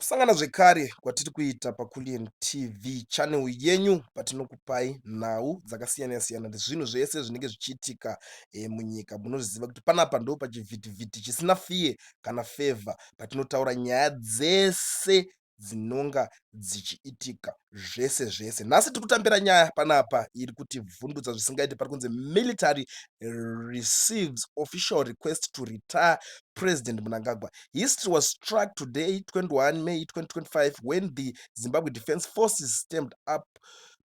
Kusangana zvekare kwatiri kuita paKulian TV channel yenyu, patinokupai nhau dzakasiyana siyana nezvinhu zvese zvinenge zvichiitika munyika. Munoziva kuti panapa ndo pachivhitivhiti chisina fear kana favour, patinotaura nyaya dzese dzinonga dzichiitika zvese zvese. Nhasi tiri kutambira nyaya panapa iri kutivhundutsa zvisingaiti. Pari kunzi, "Military receives official request to retire President Mnangagwa." History was struck today, 21 May 2025, when the Zimbabwe Defense Forces stamped up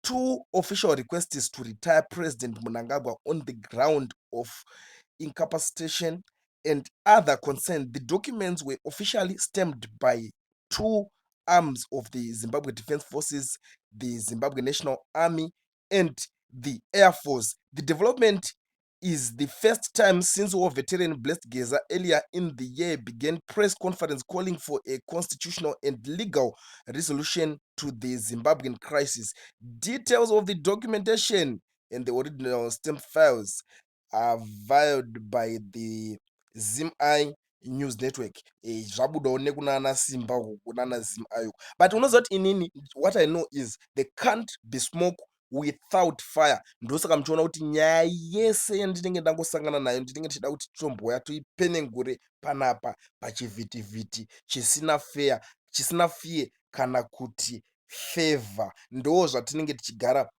two official requests to retire President Mnangagwa on the ground of incapacitation and other concern. The documents were officially stamped by two arms of the Zimbabwe Defense Forces, the Zimbabwe National Army and the Air Force. The development is the first time since war veteran Blessed Geza earlier in the year began press conference calling for a constitutional and legal resolution to the Zimbabwean crisis. Details of the documentation and the original stamp files are filed by the ZimEye News Network. Zvabudawo nekunana Simba uku, kunana ZimEye uku. But unoziva kuti inini, what I know is there can't be smoke without fire. Ndosaka muchiona kuti nyaya yese yandinenge ndangosangana nayo, ndinenge ndichida kuti titomboya toipenengure panapa pachivhitivhiti chisina fear, chisina fear kana kuti favour. Ndo zvatinenge tichigara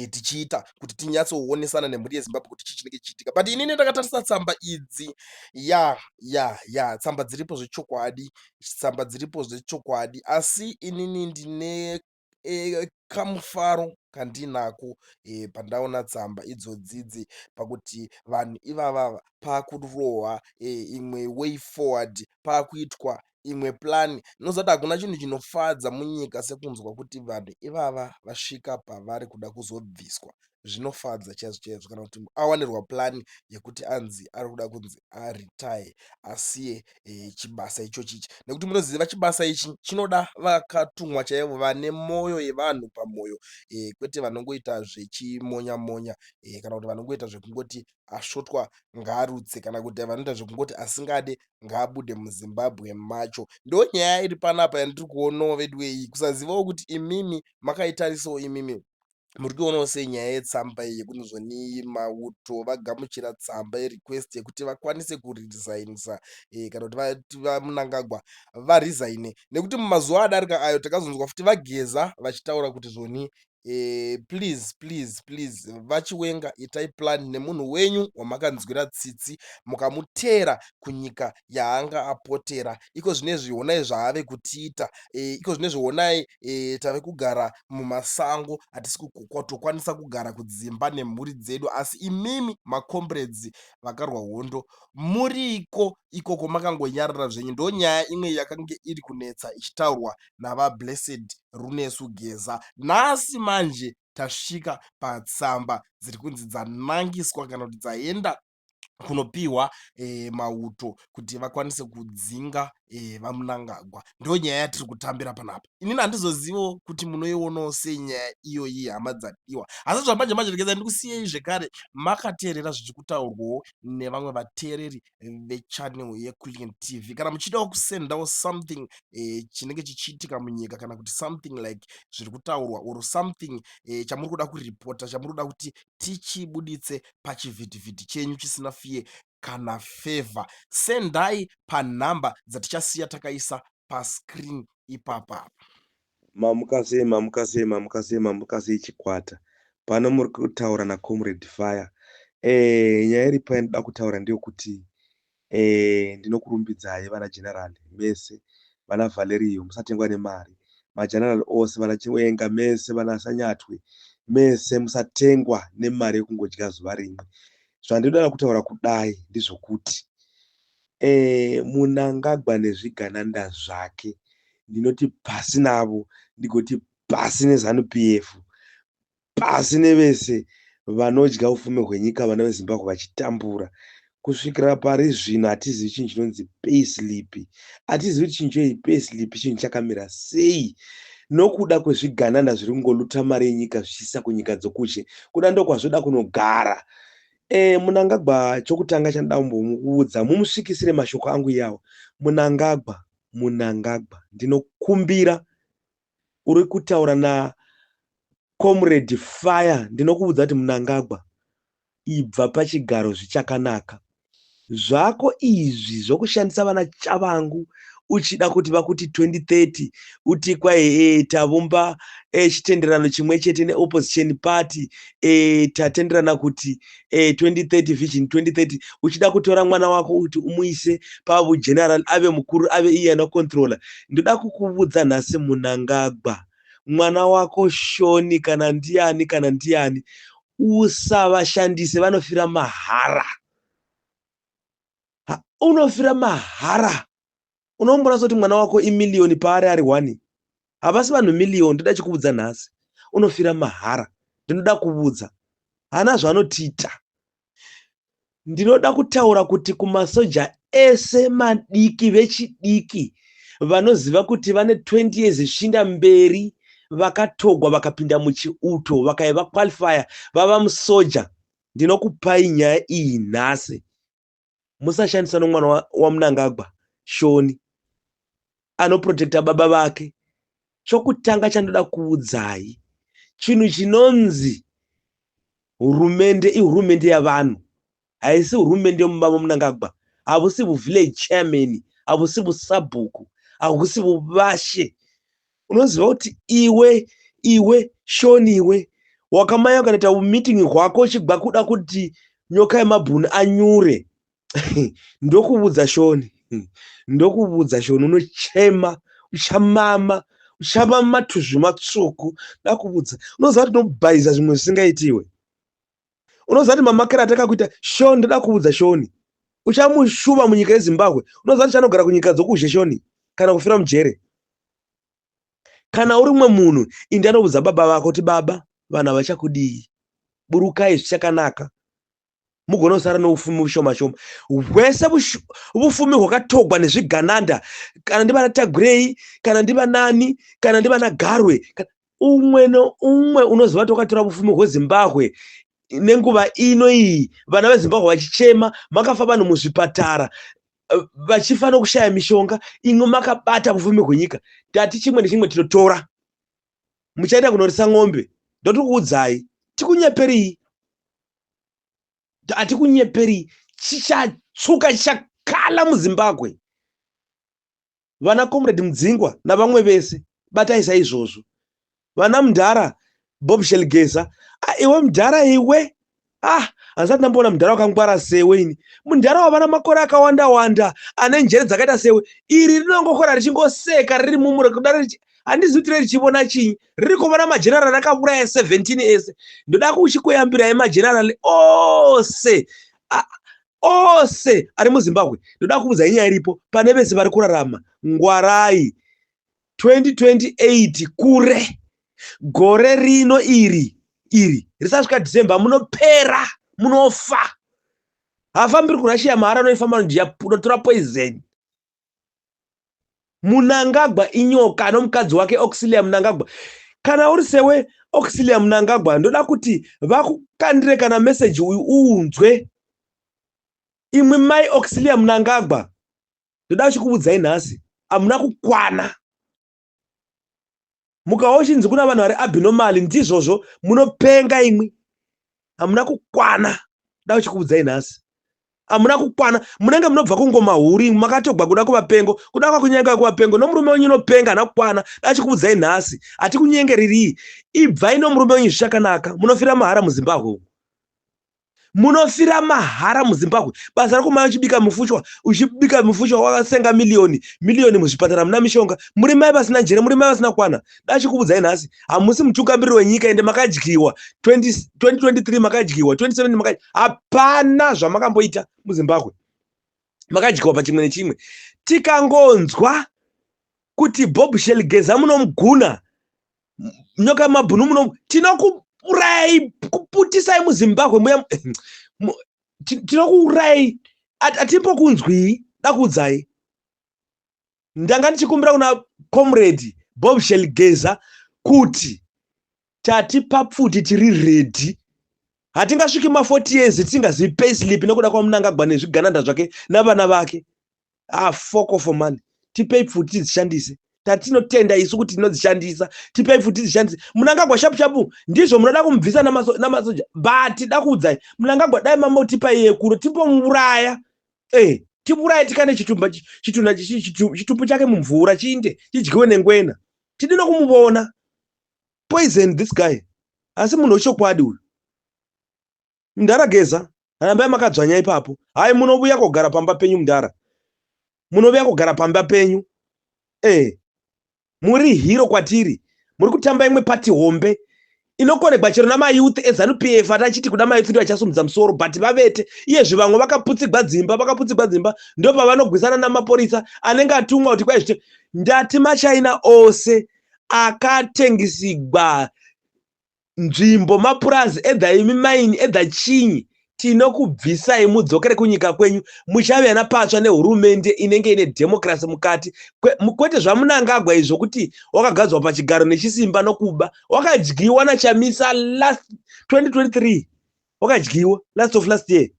tichiita kuti tinyatsoonesana nemhuri yeZimbabwe kuti chii chinenge chichiitika. But inini ndakatarisa tsamba idzi, ya, tsamba dziripo zvechokwadi, tsamba dziripo zvechokwadi, asi inini ndine kamufaro kandinako pandaona tsamba idzodzidzi, pakuti vanhu ivavava pakurohwa imwe way forward, pakuitwa imwe plan. Unoziva kuti hakuna chinhu chinofadza munyika sekunzwa kuti vanhu ivava vasvika pavari kuda kuzobviswa. Zvinofadza chaizvo chaizvo, kana kuti awanirwa plan yekuti anzi ari kuda kunzi aretire, asiye chibasa ichochi ichi, nekuti munoziva chibasa ichi chinoda vakatumwa chaivo, vane mwoyo yevanhu pamwoyo, kwete vanongoita zvechimonya monya kana kuti vanongoita zvekungoti asvotwa ngaarutse, kana kuti vanoita zvekungoti asingade ngaabude muZimbabwe macho. Ndo nyaya iri panapa yandiri kuonawo vedu iyi. Kusazivawo kuti imimi makaitarisawo, imimi muri kuonawo sei nyaya yetsamba iyi yekuti zvoni mauto vagamuchira tsamba yerequest yekuti vakwanise kuresignisa kana kuti vaMnangagwa varesign? Nekuti mumazuva adarika ayo takazonzwa futi vaGeza vachitaura kuti zvoni please, please, please, vaChiwenga, itai plan nemunhu wenyu wamakanzwira tsitsi mukamuteera kunyika yaanga apotera. Iko zvinezvi honai zvaave kutiita. Iko zvinezvi honai tave kugara mumasango, hatisi kutokwanisa kugara kudzimba nemhuri dzedu, asi imimi macomrades vakarwa hondo muriko ikoko makangonyarara zvenyu. Ndo nyaya imwe yakange iri kunetsa ichitaurwa navaBlessed Runesu Geza. Nhasi manje tasvika patsamba dziri kunzi dzanangiswa kana kuti dzaenda kunopiwa mauto kuti vakwanise kudzinga vaMnangagwa. Ndo nyaya yatiri kutambira panapa. Inini handizozivo kuti munoionawo sei nyaya iyoyi, hama dzadiwa, asi zvamanje manje regedza ndikusiyei zvekare makateerera zvichikutaurwawo nevamwe vateereri vechannel yeCulian TV. Kana muchidawo kusendawo something chinenge chichiitika munyika, kana kuti something like zviri kutaurwa, or something chamuri kuda kuripota, chamuri kuda kuti tichibuditse pachivhitivhiti chenyu chisina fear kana favour, sendai panhamba dzatichasiya takaisa pascreen ipapa. Mamuka sei, mamuka sei, mamuka sei, mamuka sei chikwata? Pano muri kutaura naComrade Fire. Nyaya iripo yandinoda kutaura ndeyekuti ndinokurumbidzai vana General mese, vana Valerio, musatengwa nemari. Mageneral ose, vana Chiwenga mese, vana Sanyatwe mese, musatengwa nemari yekungodya zuva rimwe. Zvandinoda kutaura kudai ndezvokuti Mnangagwa nezvigananda zvake, ndinoti pasi navo, ndigoti pasi neZANU PF, pasi nevese vanodya upfumi hwenyika vana veZimbabwe vachitambura. Kusvikira pari zvino hatizivi chinhu chinonzi payslip, hatizivi kuti chinhu choi payslip chinhu chakamira sei, nokuda kwezvigananda zviri kungoluta mari yenyika zvichiisa kunyika dzokuzhe, kuda ndokwazvoda kunogara. Mnangagwa, chokutanga chandoda kumbomuudza, mumusvikisire mashoko angu iyawo. Mnangagwa. Munangagwa ndinokumbira uri kutaura na Comrade Fire ndinokuudza kuti Mnangagwa ibva pachigaro zvichakanaka. Zvako izvi zvokushandisa vana Chavangu uchida kuti vakuti 2030 uti kwai e, tavumba e, chitenderano chimwe chete neopposition party e, tatenderana kuti e, 2030 vision 2030 uchida kutora mwana wako kuti umuise pavugeneral ave mukuru ave iye anocontrola ndoda kukuvudza nhasi Munangagwa mwana wako Shoni kana ndiani kana ndiani usavashandise vanofira mahara unofira mahara unombona soti mwana wako imiliyoni paari ari one havasi vanhu miliyoni ndoda chikuudza nhasi unofira mahara ndinoda kuvudza hana zvanotiita Ndinoda kutaura kuti kumasoja ese madiki vechidiki vanoziva kuti vane 20 years zvichiinda mberi vakatogwa vakapinda muchiuto vakaiva qualifier vava musoja ndinokupai nyaya iyi nhasi musashandisa nomwana waMnangagwa Shoni anoprotecta baba vake chokutanga chandoda kuudzai chinhu chinonzi Hurumende ihurumende yavanhu haisi hurumende yomumba maMnangagwa. Havusi vuvillage chairman, havusi vusabhuku, hahusi vuvashe. Unoziva kuti iwe iwe Shoni iwe wakamanya ukanoita umeeting hwako uchigwa kuda kuti nyoka yemabhunu anyure ndokuvudza Shoni ndokuvudza Shoni unochema uchamama uchamama matuzvi matsvuku ndakuvudza unoziva kuti tinobhaiza zvimwe zvisingaitiwe unoziva kuti mamakero atakakuita Shoni ndoda kuvudza Shoni uchamushuva munyika yeZimbabwe unoziva kuti chanogara kunyika dzokuzhe Shoni kana kufira mujere kana uri mumwe munhu indi anoudza baba vako kuti baba vanhu havachakudii burukai zvichakanaka mugone kusara noufumi vushoma shoma hwese vufumi hwakatogwa nezvigananda kana ndivana Tagwirei kana ndivanani kana ndivana Garwe umwe noumwe unoziva kuti wakatora vufumi hweZimbabwe nenguva ino iyi vana veZimbabwe vachichema makafa vanhu muzvipatara vachifa nokushaya mishonga imwe makabata vufumi hwenyika tati chimwe nechimwe tinotora muchaenda kunorisa ng'ombe ndotikuudzai tikunyeperii hatikunyeperi chichatsuka chichakala muZimbabwe vana Comrade Mudzingwa navamwe vese batai saizvozvo vana mudhara Bob Shelgeza ah, iwe mudhara iwe ah handisati ndamboona mudhara wakangwara sewe ini mudhara wava namakore akawanda wanda ane njere dzakaita sewe iri rinongokora richingoseka riri mumure kudaro handizivi kuti richivona chinyi riri kuvona majenerali akavuraya 17 ese ndoda kuchikuyambirai majenerali ose ose ari muZimbabwe ndoda kuudza inyaya iripo pane vese vari kurarama ngwarai 2028 kure gore rino iri iri risasvika December munopera munofa hafambiri kuRussia mahara anoifamba unotora poison Munangagwa inyoka nomukadzi wake Auxilia Mnangagwa. Kana uri sewe Auxilia Mnangagwa, ndoda kuti vakukandire kana message uyu uunzwe. Imwi mai Auxilia Mnangagwa, ndoda kuchikuudzai nhasi, hamuna kukwana. Mukawa uchinzi kuna vanhu vari abnormal, ndizvozvo, munopenga imwi. Hamuna kukwana. Ndoda kuchikuudzai nhasi. Hamuna kukwana. Munenge munobva kungoma huru imwi makatogwa kuda kuvapengo. Kuda kwakunyenga kuvapengo. Nomurume wenyu unopenga hana kukwana. Ndoda kuchikuudzai nhasi. Hatikunyengererii. Ibvai nomurume wenyu zvichakanaka. Munofira mahara muZimbabwe umu. Munofira mahara muZimbabwe. Basa rako mai uchibika mufushwa, uchibika mufushwa wakasenga miliyoni, miliyoni muzvipatara muna mishonga. Muri mai vasina njere, muri mai vasina kwana. Dachikuudzai nhasi, hamusi mutungamiriri wenyika ende makadyiwa 20, 2023 makadyiwa, 2017 makadyiwa. Hapana zvamakamboita muZimbabwe. Makadyiwa pachimwe nechimwe. Tikangonzwa kuti Bob Shelgeza munomuguna nyoka yemabhunu muno tinokuurayai kuputisai muZimbabwe muya tinokuurayai atimbokunzwii dakuudzai ndanga ndichikumbira kuna Comrade Bob Shelgeza kuti tati papfuti tiri ready hatingasviki ma40 years tisingazivi payslip nekuda kwaMnangagwa nezvigananda zvake navana vake. Ah, fuck off man. Tipei pfuti tidzishandise. Tatinotenda isu kuti tinodzishandisa. Tipei pfuti tidzishandise. Munangagwa shapu shapu ndizvo munoda kumubvisa namasoja. But dakuudzai Munangagwa dai mambotipa iye kuno timbomuuraya. Eh, timuuraye tikane chitumba chitunha chitumbu chake mumvura chiinde chidyiwe nengwena. Tidi nokumuvona. Poison this guy. Asi munhu wechokwadi uyu. Mdhara Geza, rambai makadzvanya ipapo. Hai munovuya kogara pamba penyu mdhara. Munovuya kogara pamba penyu. Eh. Muri hero kwatiri. Muri kutamba imwe party hombe inokonegwa chero namayouth eZanu PF atachiti kuda mayouth ndiwo achasumudza musoro but vavete iyezvi vamwe vakaputsigwa dzimba vakaputsigwa dzimba ndopavanogwisana namaporisa anenge atumwa kuti kwai zvite ndati maChina ose akatengisigwa nzvimbo mapurazi either imi maini either chinyi tinokubvisai mudzokere kunyika kwenyu muchaviyana patsva nehurumende inenge ine democracy mukati kwete zvamunangagwa izvo kuti wakagadzwa pachigaro nechisimba nokuba wakadyiwa nachamisa last 2023 wakadyiwa last of last year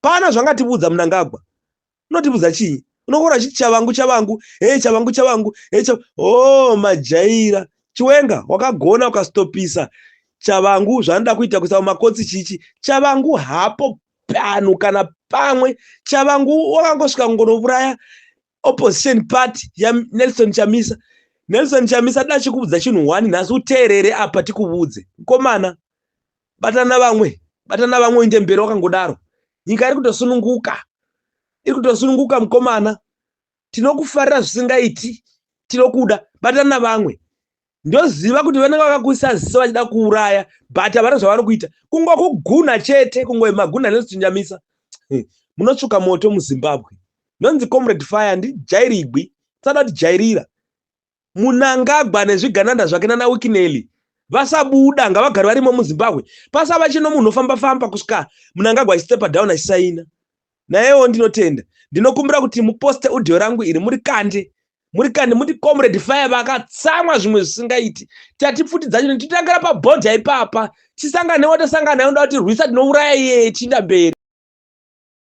pana zvangativudza munangagwa unotivudza chii unokora uchiti chavangu chavangu hey chavangu chavangu hey chav oh majaira chiwenga wakagona ukastopisa chavangu zvaanoda kuita kuisa mumakotsi chichi chavangu hapo pano kana pamwe chavangu wakangosvika kungonouraya opposition party yanelson chamisa nelson chamisa da chikuudza chinhu one nhasi uteerere apa tikuvudze mkomana batana vamwe batana vamwe uinde mberi wakangodaro nyika iri kutosununguka iri kutosununguka mukomana tinokufarira zvisingaiti tinokuda batana vamwe ndoziva kuti vanenge vakakuisa ziso vachida kuuraya but havana zvavari kuita kungokuguna chete kungomagunha nezvichinjamisa munotsvuka moto muzimbabwe ndonzi comrade fire ndijairigwi tisada kutijairira Munangagwa nezvigananda zvake nana Wicknell vasabuda ngavagare varimo muZimbabwe pasava chino munhu ofamba famba kusvika Munangagwa achistepa down achisaina nayewo ndinotenda ndinokumbira kuti muposte audio rangu iri murikande murikande muti comrade fire vakatsamwa zvimwe zvisingaiti tati pfuti dzacho titangara pabhodha ipapa tisangane watasangana naye unoda kuti rwisa tinouraya iyeye tiinda mberi.